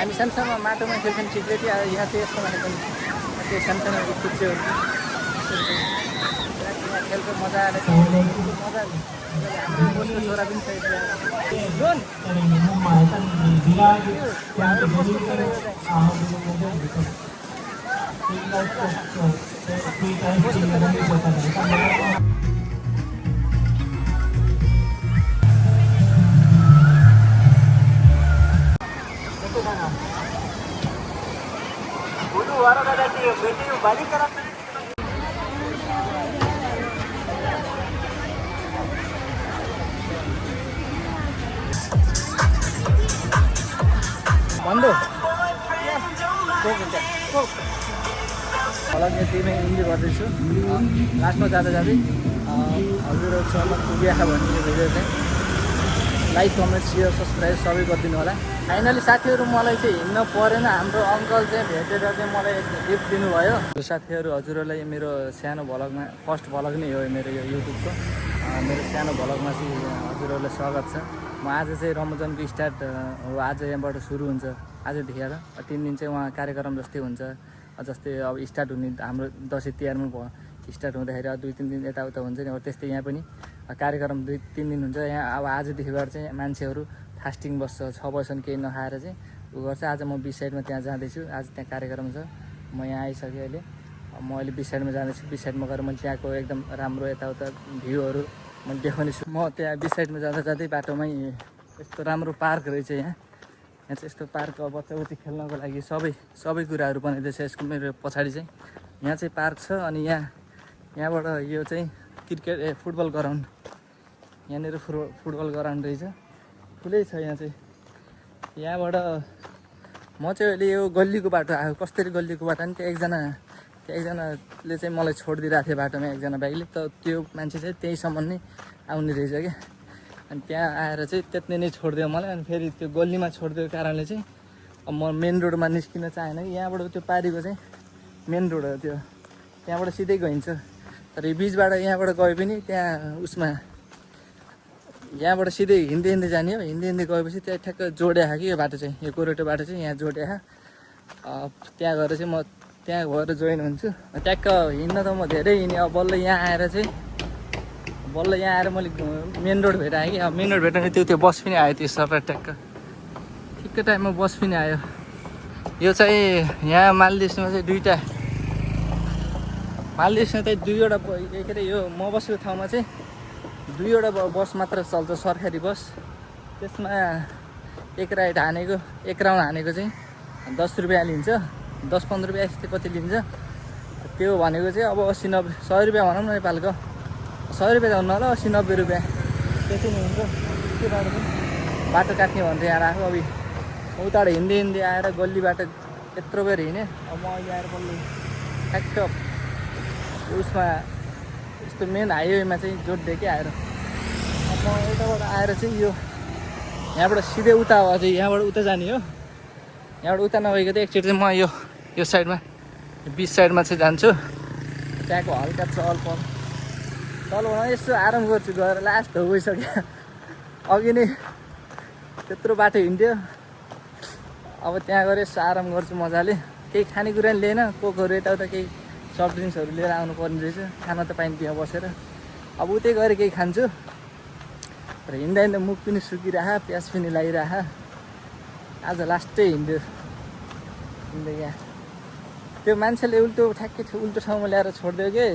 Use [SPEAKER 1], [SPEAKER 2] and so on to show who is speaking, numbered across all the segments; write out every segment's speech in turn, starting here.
[SPEAKER 1] हामी सानसानो माटोमा खेल्छौँ ठिकै थियो। यहाँ चाहिँ यस्तोमा खेल्छौँ त्यो सानसानो कुच्चोहरू यहाँ खेलको मजा आएर मजा हाम्रो बोसको छोरा पनि छ भन्दो हलक यतिमै इन्जोय गर्दैछु। लास्टमा जाँदा जाँदै हजुरहरूसँग पुगेको भन्ने भिडियो चाहिँ लाइक कमेन्ट सेयर सब्सक्राइब सबै गरिदिनु होला। फाइनली साथीहरू मलाई चाहिँ हिँड्न परेन। हाम्रो अङ्कल चाहिँ भेटेर चाहिँ मलाई गिफ्ट दिनुभयो। साथीहरू हजुरहरूलाई मेरो सानो भ्लगमा फर्स्ट भ्लग नै हो मेरो यो युट्युबको। मेरो सानो भ्लगमा चाहिँ हजुरहरूलाई स्वागत छ। म आज चाहिँ रमजानको स्टार्ट हो, आज यहाँबाट सुरु हुन्छ। आजदेखिबाट 3 दिन चाहिँ उहाँ कार्यक्रम जस्तै हुन्छ। जस्तै अब स्टार्ट हुने हाम्रो दसैँ तिहारमा स्टार्ट हुँदाखेरि 2-3 दिन यताउता हुन्छ नि, त्यस्तै यहाँ पनि कार्यक्रम 2-3 दिन हुन्छ। यहाँ अब आजदेखिबाट चाहिँ मान्छेहरू फास्टिङ बस्छ, 6 बजीसम्म केही नखाएर चाहिँ उ गर्छ। आज म बिच साइडमा त्यहाँ जाँदैछु। आज त्यहाँ कार्यक्रम छ। म यहाँ आइसकेँ अहिले। म अहिले बिच साइडमा जाँदैछु। बिच साइडमा गएर मैले त्यहाँको एकदम राम्रो यताउता भ्यूहरू मैले देखाउने छु। म त्यहाँ बिच साइडमा जाँदा जाँदै बाटोमै यस्तो राम्रो पार्क रहेछ। यहाँ चाहिँ यस्तो पार्क बच्चाबच्ची खेल्नको लागि सबै कुराहरू बनाइदिएछ। यसको मेरो पछाडि चाहिँ यहाँ चाहिँ पार्क छ। अनि यहाँबाट यो चाहिँ फुटबल ग्राउन्ड, यहाँनिर फुटबल ग्राउन्ड रहेछ। ठुलै छ यहाँ चाहिँ। यहाँबाट म चाहिँ अहिले यो गल्लीको बाटो आएको। कसरी गल्लीको बाटो नि त्यो एकजनाले चाहिँ मलाई छोडिदिरहेको थियो बाटोमा, एकजना बाइकले। त त्यो मान्छे चाहिँ त्यहीसम्म नै आउने रहेछ क्या। अनि त्यहाँ आएर चाहिँ त्यति नै छोडिदियो मलाई। अनि फेरि त्यो गल्लीमा छोडिदिएको कारणले चाहिँ अब म मेन रोडमा निस्किन चाहेन कि। यहाँबाट त्यो पारिको चाहिँ मेन रोड हो त्यो, त्यहाँबाट सिधै गइन्छ। तर यो बिचबाट यहाँबाट गए पनि त्यहाँ उसमा यहाँबाट सिधै हिँड्दै जाने हो। हिँड्दै गएपछि त्यहाँ ठ्याक्क जोड्या कि यो बाटो चाहिँ, यो कोरेटो बाटो चाहिँ यहाँ जोड्या। त्यहाँ गएर चाहिँ म त्यहाँ गएर जोइन हुन्छु। ट्याक्क हिँड्न त म धेरै हिँडेँ। अब बल्ल यहाँ आएर मैले मेन रोड भेटाएँ कि। अब मेन रोड भेट्ने त्यो बस पनि आयो। त्यो सबै ट्याक्क ठिक्क टाइममा बस पनि आयो। यो चाहिँ यहाँ मालदिप्समा चाहिँ मालदिप्समा चाहिँ दुईवटा के अरे यो म बसेको ठाउँमा चाहिँ 2वटा बस मात्र चल्छ, सरकारी बस। त्यसमा एक राइड हानेको, एक राउन्ड हानेको चाहिँ 10 रुपियाँ लिन्छ। 10-15 रुपियाँ यस्तै कति लिन्छ। त्यो भनेको चाहिँ अब 80-90 100 रुपियाँ भनौँ न नेपालको। 100 रुपियाँ जानु होला, 80-90 रुपियाँ त्यति नै हुन्छ। त्यो बाटो काट्ने भन्थ्यो यहाँ आएको। अब उताबाट हिँड्दै आएर गल्ली बाटो यत्रो बेर हिँडेँ। अब म अहिले आएर बल्ल ठ्याक्क उसमा यस्तो मेन हाइवेमा चाहिँ जोड्दै कि आएर। अब म यताबाट आएर चाहिँ यो यहाँबाट सिधै उता हो, चाहिँ यहाँबाट उता जाने हो। यहाँबाट उता नभएको चाहिँ एकचोटि चाहिँ म यो साइडमा बिच साइडमा चाहिँ जान्छु। त्यहाँको हल्का चहलपहल तलबाट यसो आराम गर्छु। गएर लास्ट हो गइसक्यो। अघि नै त्यत्रो बाटो हिँड्यो। अब त्यहाँ गएर यसो आराम गर्छु मजाले। केही खानेकुरा पनि लिएन, कोकहरू यताउता केही सफ्ट ड्रिङ्क्सहरू लिएर आउनु पर्ने रहेछ। खाना त पाइन्छ त्यहाँ बसेर। अब उतै गएर केही खान्छु। तर हिँड्दा मुख पनि सुकिरह, प्यास पनि लागिरह। आज लास्टै हिँड्यो यहाँ। त्यो मान्छेले ठ्याक्कै उल्टो ठाउँमा ल्याएर छोडिदियो कि।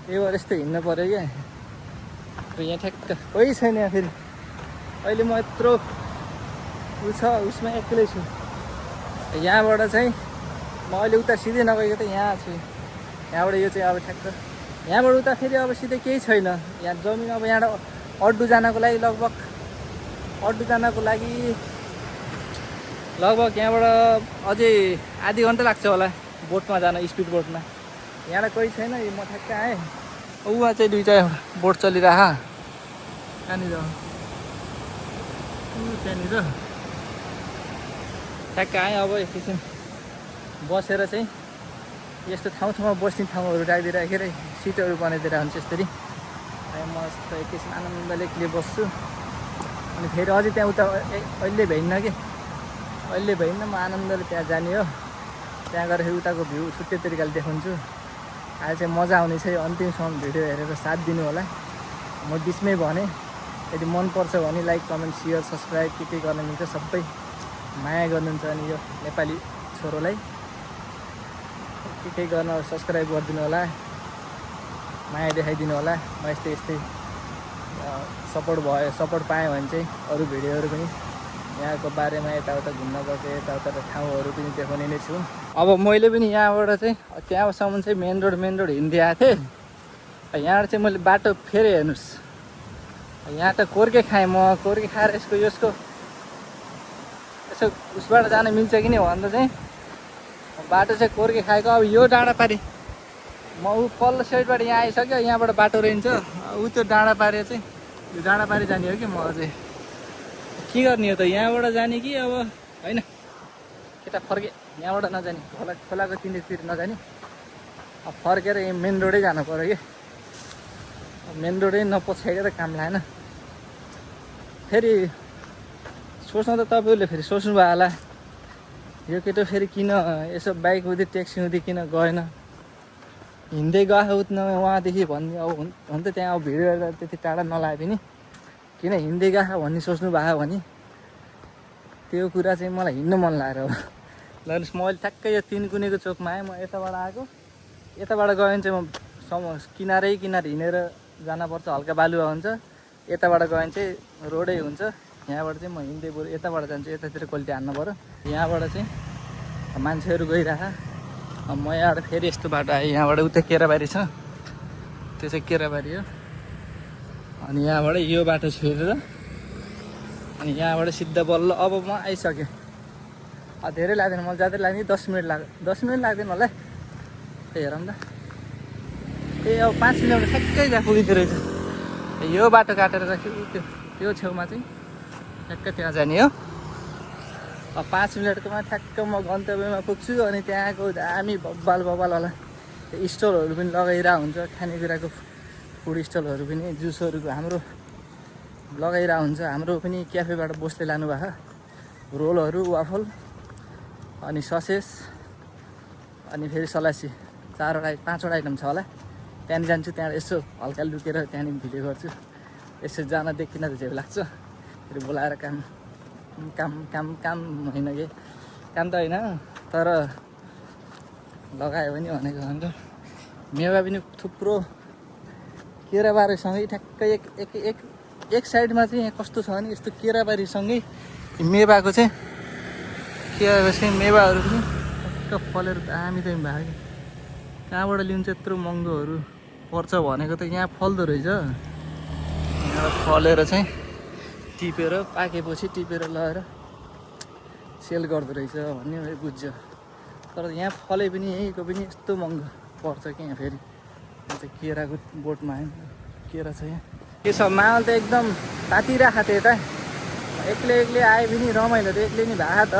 [SPEAKER 1] त्यही भएर यस्तो हिँड्नु पऱ्यो क्या। यहाँ ठ्याक्क कोही छैन यहाँ। फेरि अहिले म यत्रो उसमा एक्लै छु। यहाँबाट चाहिँ म अहिले उता सिधै नगएको त यहाँ छु। यहाँबाट यो चाहिँ अब ठ्याक्क यहाँबाट उता फेरि अब सिधै केही छैन यहाँ जमिन। अब यहाँबाट अड्डु जानको लागि लगभग यहाँबाट अझै आधी घन्टा लाग्छ होला बोटमा जान, स्पिड बोटमा। यहाँबाट कोही छैन। म ठ्याक्क आएँ। उहाँ चाहिँ 2टा बोट चलिरह। त्यहाँनिर ठ्याक्क आएँ। अब एकैछिन बसेर चाहिँ यस्तो ठाउँमा बस्ने ठाउँहरू राखिदिएर सिटहरू बनाइदिएर हुन्छ यसरी। म यस्तो एकैछिन आनन्दले बस्छु। अनि फेरि अझै त्यहाँ उता अहिले भ्याइन्न कि अहिले भइन्न म आनन्दले त्यहाँ जाने हो। त्यहाँ गएर उताको भ्यू छुट्टै तरिकाले देखाउँछु। आज चाहिँ मजा आउने छ। अन्तिमसम्म भिडियो हेरेर साथ दिनु होला। म बिचमै भने यदि मनपर्छ भने लाइक कमेन्ट सेयर सब्सक्राइब के गर्न मिल्छ सबै माया गर्नुहुन्छ। अनि यो नेपाली छोरोलाई के गर्न सब्सक्राइब गरिदिनु होला, माया देखाइदिनु होला। म यस्तै सपोर्ट पाएँ भने चाहिँ अरू भिडियोहरू पनि यहाँको बारेमा यताउता घुम्न गएको यताउता ठाउँहरू पनि देखाउने नै छु। अब मैले पनि यहाँबाट चाहिँ त्यहाँसम्म चाहिँ मेन रोड हिँड्दै आएको थिएँ। यहाँबाट चाहिँ मैले बाटो फेरि हेर्नुहोस्, यहाँ त कोर्के खाएँ। म कोर्के खाएर यसो उसबाट जान मिल्छ कि नि भन्दा चाहिँ बाटो चाहिँ कोर्के खाएको। अब यो डाँडापारी म ऊ पल्लो साइडबाट यहाँ आइसक्यो। यहाँबाट बाटो रहन्छ ऊ त्यो डाँडापारी चाहिँ यो डाँडापारी जाने हो कि म अझै के गर्ने हो त, यहाँबाट जाने कि अब होइन केटा फर्के यहाँबाट नजाने खोलाको तिनतिर नजाने। अब फर्केर मेन रोडै जानु पऱ्यो कि मेन रोडै नपछ्याएको त काम लागेन। फेरि सोच्नु त तपाईँहरूले फेरि सोच्नुभयो होला यो केटो फेरि किन यसो बाइक हुँदै ट्याक्सी हुँदै किन गएन, हिँड्दै गएको उठ्न उहाँदेखि भन्ने। अब हुन त त्यहाँ अब भिडियो त्यति टाढा नलाए पनि किन हिँड्दै गएको भन्ने सोच्नु भयो भने त्यो कुरा चाहिँ मलाई हिँड्नु मन लागेर हो। ल मैले ठ्याक्कै यो तिन कुनेको चोकमा आएँ। म यताबाट आएको, यताबाट गयो भने चाहिँ म किनारै हिँडेर जानुपर्छ, हल्का बालुवा हुन्छ। यताबाट गयो भने चाहिँ रोडै हुन्छ। यहाँबाट चाहिँ म हिँड्दै बरु यताबाट जान्छु, यतातिर क्वालिटी हान्नु पऱ्यो। यहाँबाट चाहिँ मान्छेहरू गइरहेको। म यहाँबाट फेरि यस्तो बाटो आएँ। यहाँबाट उता केराबारी छ, त्यो चाहिँ केराबारी हो। अनि यहाँबाट यो बाटो छिरेर अनि यहाँबाट सिधा बल्ल अब म आइसकेँ। धेरै लाग्दैन मलाई, ज्यादै लाग्ने 10 मिनट लाग्यो। 10 मिनट लाग्दैन होला हेरौँ त। अब 5 किलोमिटर ठ्याक्कै जहाँ पुगिँदो रहेछ। यो बाटो काटेर राख्यो त्यो छेउमा चाहिँ ठ्याक्कै त्यहाँ जाने हो। अब 5 मिनटकोमा ठ्याक्क म गन्तव्यमा पुग्छु। अनि त्यहाँको दामी बब्बाल होला त्यो स्टलहरू पनि लगाइरहेको हुन्छ, खानेकुराको फुड स्टलहरू पनि, जुसहरूको हाम्रो लगाइरहेको हुन्छ। हाम्रो पनि क्याफेबाट बोसले लानुभएको रोलहरू, वाफल अनि ससेस अनि फेरि सलासी 5वटा आइटम छ होला। त्यहाँनिर जान्छु, त्यहाँ यसो हल्का लुकेर त्यहाँनिर भिडियो गर्छु। यसो जान देखिन त झेउ लाग्छ। फेरि बोलाएर काम होइन कि काम त होइन तर लगायो भने भनेको अन्त मेवा पनि थुप्रो केराबारीसँगै ठ्याक्कै एक साइडमा चाहिँ यहाँ कस्तो छ भने यस्तो केराबारीसँगै मेवाको चाहिँ मेवाहरू पनि ठ्याक्क फलेर दामी दामी भयो। कहाँबाट लिन्छ यत्रो महँगोहरू पर्छ भनेको त यहाँ फल्दो रहेछ। यहाँ फलेर चाहिँ टिपेर पाकेपछि टिपेर लगेर सेल गर्दो रहेछ भन्ने मैले बुझ्यो। तर यहाँ फले पनि यहीँको पनि यस्तो महँगो पर्छ कि यहाँ फेरि चाहिँ केराको बोटमा आयो। केरा छ यहाँ के छ माहौल त एकदम तातिरहेको थियो त। एक्लै आयो भने रमाइलो त एक्लै नै भएको त।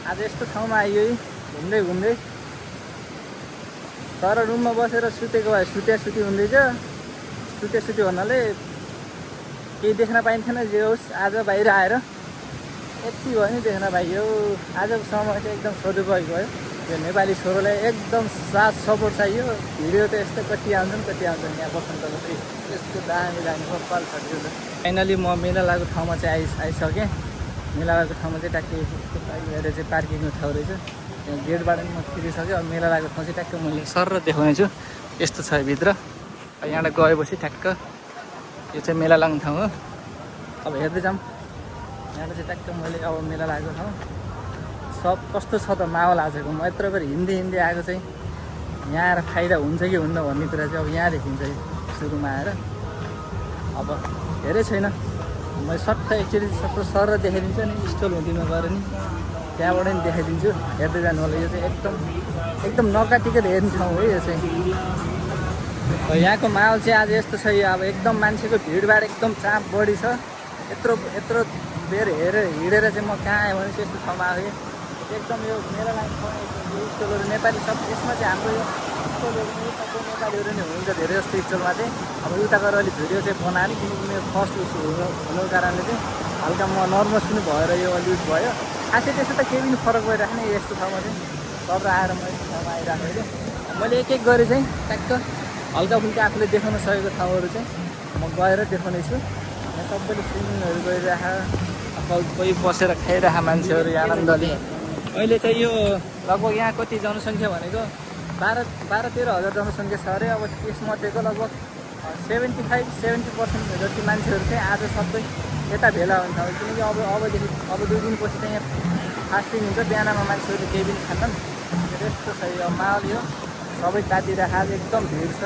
[SPEAKER 1] आज यस्तो ठाउँमा आइयो घुम्दै तर रुममा बसेर सुतेको भए सुती हुँदैछ। सुती भन्नाले केही देख्न पाइन्थेन। जे होस् आज बाहिर आएर यति भयो नि देख्न पाइयो। आजको समय चाहिँ एकदम सदुपयोग भयो। यो नेपाली छोरोलाई एकदम साथ सपोर्ट चाहियो। भिडियो त यस्तो कति आउँछन् यहाँ बसन्तको चाहिँ यस्तो दामी कपाल छ। फाइनली म मेला लागेको ठाउँमा चाहिँ आइसकेँ। मेला लागेको ठाउँमा चाहिँ ट्याक्कै हेरेर चाहिँ पार्किङको ठाउँ रहेछ। यहाँ गेटबाट पनि म तिरिसक्यो। अब मेला लागेको ठाउँ चाहिँ ट्याक्क मैले सर देखाउने छु। यस्तो छ भित्र। यहाँबाट गएपछि ठ्याक्क यो चाहिँ मेला लाग्ने ठाउँ हो। अब हेर्दै जाऊँ। यहाँबाट चाहिँ ट्याक्क मैले अब मेला लागेको ठाउँ सब कस्तो छ त माहौल आजको। म यत्रो बेर हिँड्दै आएको चाहिँ यहाँ आएर फाइदा हुन्छ कि हुन्न भन्ने कुरा चाहिँ अब यहाँ देखिन्छ सुरुमा आएर। अब धेरै छैन, मैले सट्ट एकचोटि सबै सर देखाइदिन्छु नि स्टल हुँदैमा गएर नि त्यहाँबाट नि देखाइदिन्छु। हेर्दै जानु होला। यो चाहिँ एकदम नकाटिकन हेर्ने ठाउँ हो यो चाहिँ। यहाँको माहौल चाहिँ आज यस्तो छ। यो अब एकदम मान्छेको भिडभाड एकदम चाप बढी छ। यत्रो बेर हिँडेर चाहिँ म कहाँ आएँ भने चाहिँ यस्तो ठाउँमा आएँ। एकदम यो मेला लाग्ने ठाउँ यो स्टलहरू नेपाली सब यसमा चाहिँ हाम्रो यो स्टलहरू सबै नेपालीहरू नै हुनुहुन्छ धेरै जस्तो स्टलमा चाहिँ। अब उता गएर अलिक भिडियो चाहिँ बनाएँ किनकि मेरो फर्स्ट हुनुको कारणले चाहिँ हल्का म नर्भस पनि भएर यो लुज भयो। खासै त्यस्तो त केही पनि फरक भइराख्ने यस्तो ठाउँमा चाहिँ सर आएर म यस्तो ठाउँमा आइराखेको मैले एक एक गरी चाहिँ ट्याक्क हल्का फुल्का आफूले देखाउन सकेको ठाउँहरू चाहिँ म गएर देखाउने छु। यहाँ सबैले स्विमिङहरू गरिराख, कोही बसेर खाइरह मान्छेहरू आनन्दले। अहिले चाहिँ यो लगभग यहाँ कति जनसङ्ख्या भनेको 12-13 हजार जनसङ्ख्या छ अरे। अब त्यसमध्येको लगभग 75-70% जति मान्छेहरू चाहिँ आज सबै यता भेला हुन्छ। किनकि अबदेखि 2 दिनपछि चाहिँ यहाँ फास्टिङ हुन्छ, बिहानमा मान्छेहरूले केही पनि खान्छन्। त्यस्तो छ यो माहौल। यो सबै तातिरहेको आज एकदम भिड छ।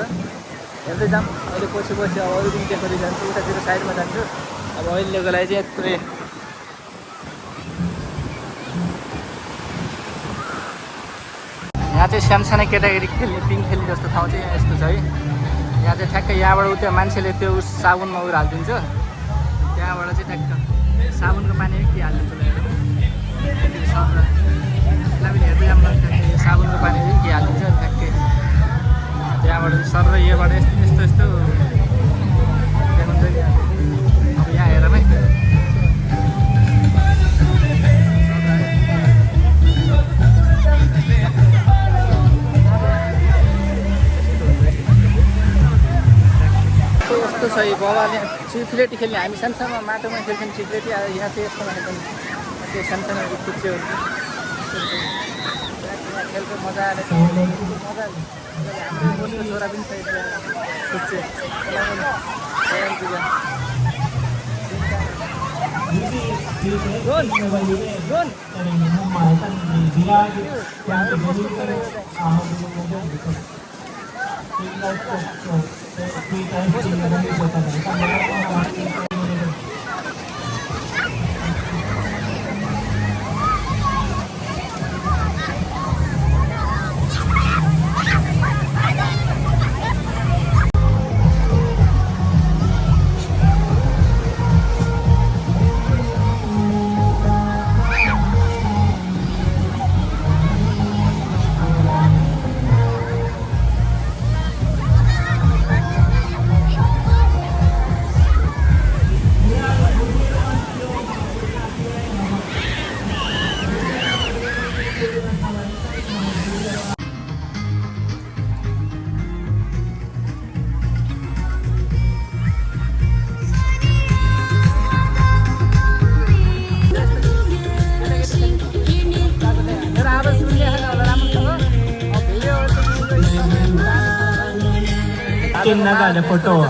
[SPEAKER 1] हेर्दै जाऊँ अहिले पछि अब अरू दिन देखाउँदै जान्छु, उतातिर साइडमा जान्छु। अब अहिलेको लागि चाहिँ यत्रो यहाँ चाहिँ सानसानो केटाकेटी खेल्ने पिङ खेल्ने जस्तो ठाउँ चाहिँ यस्तो छ है। यहाँ चाहिँ ठ्याक्कै यहाँबाट उता मान्छेले त्यो साबुनमा उयो हालिदिन्छ, त्यहाँबाट चाहिँ ठ्याक्क साबुनको पानी के हालिदिन्छ त्यसलाई पनि हेर्दै जाऊँ। ठ्याक्कै यो साबुनको पानी चाहिँ के हालिदिन्छ ठ्याक्कै त्यहाँबाट सर र योबाट यस्तो देखाउँछ नि। अब यहाँ हेर है यस्तो छ। बाबाले चिप्लेटी खेल्ने, हामी सानसानो माटोमा खेल्छौँ चिप्लेटी। यहाँ चाहिँ यस्तोमा खेल्छौँ, त्यो सानसानो कुच्चेहरू खेल्छ मजाले। हाम्रो छोरा पनि छ कुच्चे
[SPEAKER 2] ada foto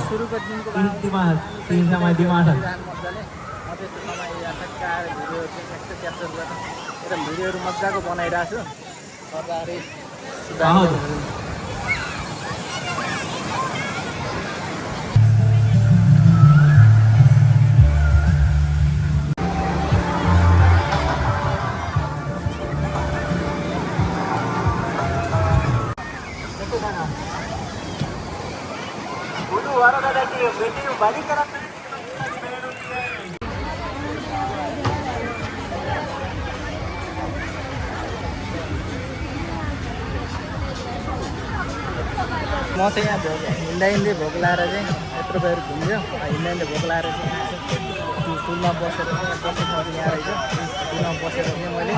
[SPEAKER 2] intimat sama dimasak
[SPEAKER 1] भिडियोहरू मजाको बनाइरहेको छु। म चाहिँ यहाँ हिँड्दै भोक लाएर चाहिँ यत्रो बेर घुम्यो। हिँड्दै भोक लाएर चाहिँ पुलमा बसेर बसेको यहाँ रहेछ। पुलमा बसेर चाहिँ मैले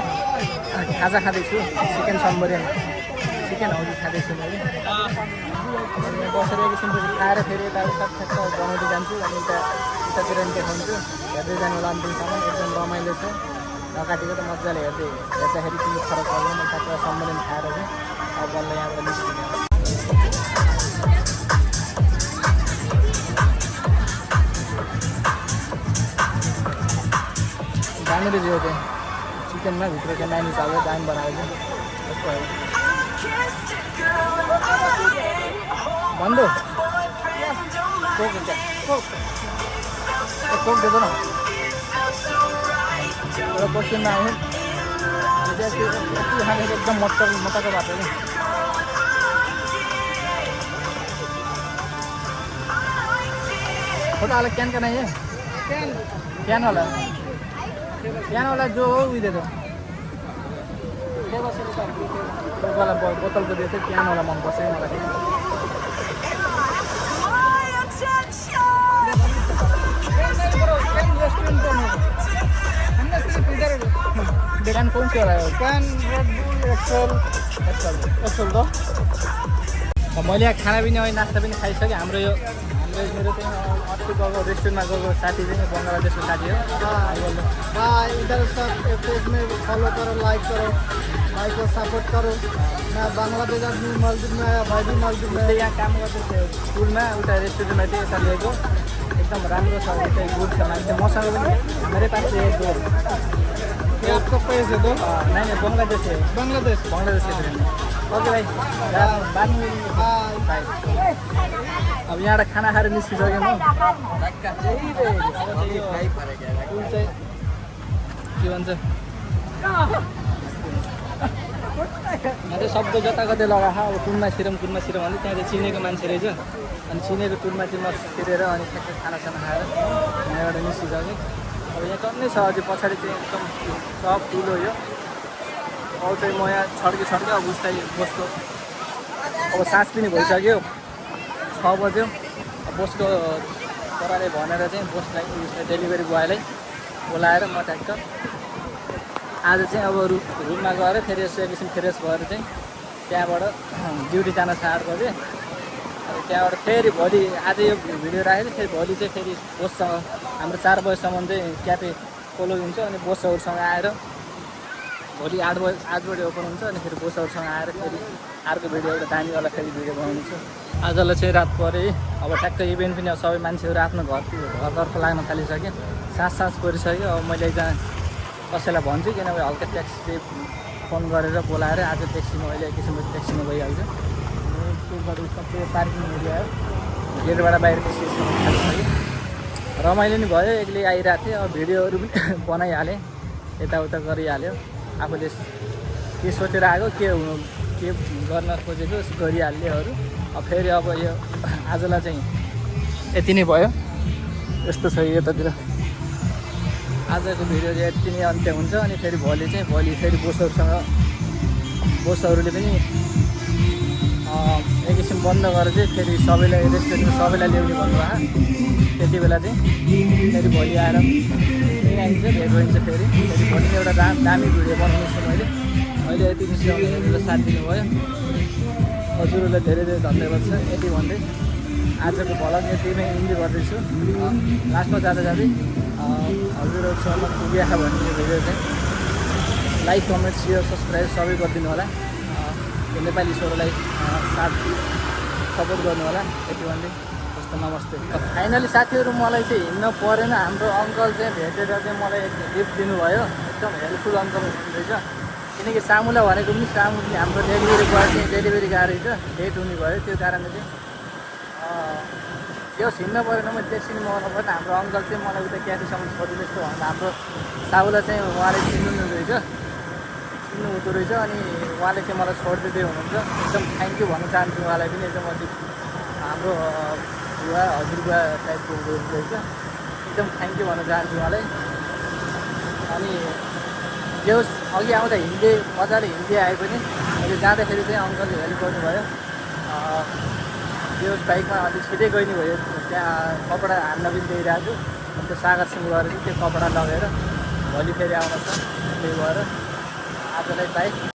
[SPEAKER 1] खाजा खाँदैछु, चिकन सम्बरियन चिकन हौजी खाँदैछु मैले। यहाँ बसेर एकछिनपछि खाएर फेरि यता सबै बनाउँदै जान्छु। अनि उतातिर पनि देखाउँछु, हेर्दै जानु होला अन्तिमसम्म। एकदम रमाइलो छ, नकाटेको त मजाले हेर्दाखेरि पनि फरक पर्दैन। म कतिवटा सम्बरियन खाएर चाहिँ अब बल्ल यहाँबाट निस्किने। दामी रहेछ यो चाहिँ चिकनमा भित्रको नानी चाल्दै दामी बनाएको छ। भन्दो कोक दिएको न एउटा बस्टिनमा आयो खाँदाखेरि एकदम मजाको बाटो नि। फोटो वाला कैन का नहीं है, कैन वाला जो हो वही दे दो। वाला बोतल को देते कैन वाला मन पर्छ मलाई। रेस्टुरेन्ट दुकान कौन सी हो रहा है
[SPEAKER 3] can Red Bull excel excel दो
[SPEAKER 1] मैले यहाँ खाना पनि अहिले नास्ता पनि खाइसकेँ हाम्रो मेरो चाहिँ अस्ति गएको रेस्टुरेन्टमा गएको साथी चाहिँ बङ्गलादेशको साथी हो
[SPEAKER 3] भाई इधर सब पेज में फॉलो करो लाइक करो भाई को सपोर्ट करो मैं बांग्लादेश आदमी मस्जिद में आया भाई भी मस्जिद में
[SPEAKER 1] उसले यहाँ काम गर्दै स्कुलमा उता रेस्टुरेन्टमा चाहिँ यता ल्याएको एकदम राम्रो छ उतै गुड छ मान्छे मसँग पनि मेरै पास एक दो
[SPEAKER 3] ये आपका पेज है दो
[SPEAKER 1] नहीं बङ्गलादेश है
[SPEAKER 3] बांग्लादेश
[SPEAKER 1] बङ्गलादेश से ओके भाइ बाद में बाई अब यहाँबाट खाना खाएर निस्किसकेँ म के भन्छ अन्त शब्द जताकतै लगा अब कुनमा छिरौँ भन्दै त्यहाँ चाहिँ चिनेको मान्छे रहेछ अनि चिनेको टुरमा चाहिँ म छिरेर अनि ठ्याक्कै खानासाना खाएर यहाँबाट निस्किसकेँ अब यहाँ टन्नै छ अझै पछाडि चाहिँ एकदम सब ठुलो यो अब चाहिँ म यहाँ छड्के अब उसलाई बसको अब साँझ पनि भइसक्यो 6 बज्यो अब बसको छोराले भनेर चाहिँ बसलाई उसलाई डेलिभरी बोयलाई बोलाएर म ट्याक्क आज चाहिँ अब रुममा गएर फेरि यसो एकछिन फ्रेस भएर चाहिँ त्यहाँबाट ड्युटी जान 8 बजे अब त्यहाँबाट फेरि भोलि आज यो भिडियो राखेर फेरि भोलि चाहिँ फेरि बोससँग हाम्रो 4 बजीसम्म चाहिँ क्याफे क्लोज हुन्छ अनि बोसहरूसँग आएर भोलि 8 बजे ओपन हुन्छ अनि फेरि बोसहरूसँग आएर फेरि अर्को भिडियो एउटा दामीवाला फेरि भिडियो बनाउने छु आजलाई चाहिँ रात परे अब ट्याक्क इभेन्ट पनि अब सबै मान्छेहरू आफ्नो घरतर्फ लाग्न थालिसक्यो साँझ परिसक्यो अब मैले एकजना कसैलाई भन्छु किनभने हल्का ट्याक्सी फोन गरेर बोलाएर आज ट्याक्सीमा अहिले एक किसिमको ट्याक्सीमा गइहाल्छ त्योबाट सबै पार्किङ एरिया हो गेटबाट बाहिर निस्किसक्यो थालिसक्यो रमाइलो नि भयो एक्लै आइरहेको थिएँ अब भिडियोहरू पनि बनाइहालेँ यताउता गरिहाल्यो आफूले के सोचेर आएको के गर्न खोजेको गरिहाल्नेहरू अब फेरि अब यो आजलाई चाहिँ यति नै भयो यस्तो छ यतातिर आजको भिडियो चाहिँ यति नै अन्त्य हुन्छ अनि फेरि भोलि फेरि बोसहरूले पनि एक किसिम बन्द गरेर चाहिँ फेरि सबैलाई रेस्टुरेन्टमा सबैलाई ल्याउने भन्नुभयो त्यति बेला चाहिँ फेरि भोलि आएर आइन्छ भेट भइन्छ फेरि भोलि एउटा दामी भिडियो बनाउनु छु मैले अहिले यति निस्किनु हेरेर साथ दिनुभयो हजुरहरूलाई धेरै धेरै धन्यवाद छ यति भन्दै आजको भ्लग यतिमै इन्जोय गर्दैछु लास्टमा जाँदै हजुरहरूसँग पुगेको भन्ने यो भिडियो चाहिँ लाइक कमेन्ट सेयर सब्सक्राइब सबै गरिदिनु होला नेपाली छोरोलाई साथ सपोर्ट गर्नु होला यति भन्दै जस्तो नमस्ते फाइनली साथीहरू मलाई चाहिँ हिँड्न परेन हाम्रो अङ्कल चाहिँ भेटेर चाहिँ मलाई गिफ्ट दिनुभयो एकदम हेल्पफुल अङ्कल हुनुहुँदैछ किनकि सामुलाई भनेको पनि हाम्रो डेलिभरी बोय चाहिँ डेलिभरी गएको रहेछ लेट हुने भयो त्यो कारणले चाहिँ त्यो हिँड्न परेन मैले ट्याक्सी मगाउनु पर्ने हाम्रो अङ्कल चाहिँ मलाई उता क्याफेसम्म छोडिदिनु जस्तो भन्दा हाम्रो साहुलाई चाहिँ उहाँले चिन्नुहुँदो रहेछ अनि उहाँले चाहिँ मलाई छोडिदिँदै हुनुहुन्छ एकदम थ्याङ्क यू भन्न चाहन्छु उहाँलाई पनि एकदम अलिक हाम्रो हजुरबुवा टाइपको हुँदो रहेछ एकदम थ्याङ्क यू भन्न चाहन्छु उहाँलाई अनि जे होस् अघि आउँदा मजाले हिँड्दै आए पनि अहिले जाँदाखेरि चाहिँ अङ्कलले हेल्प गर्नुभयो त्यो बाइकमा अलिक छिटै गइने भयो त्यहाँ कपडा हान्न पनि दिइरहेको छु त्यो सागरसँग गएर चाहिँ त्यो कपडा लगेर भोलि फेरि आउन छ त्यही भएर आजलाई बाइक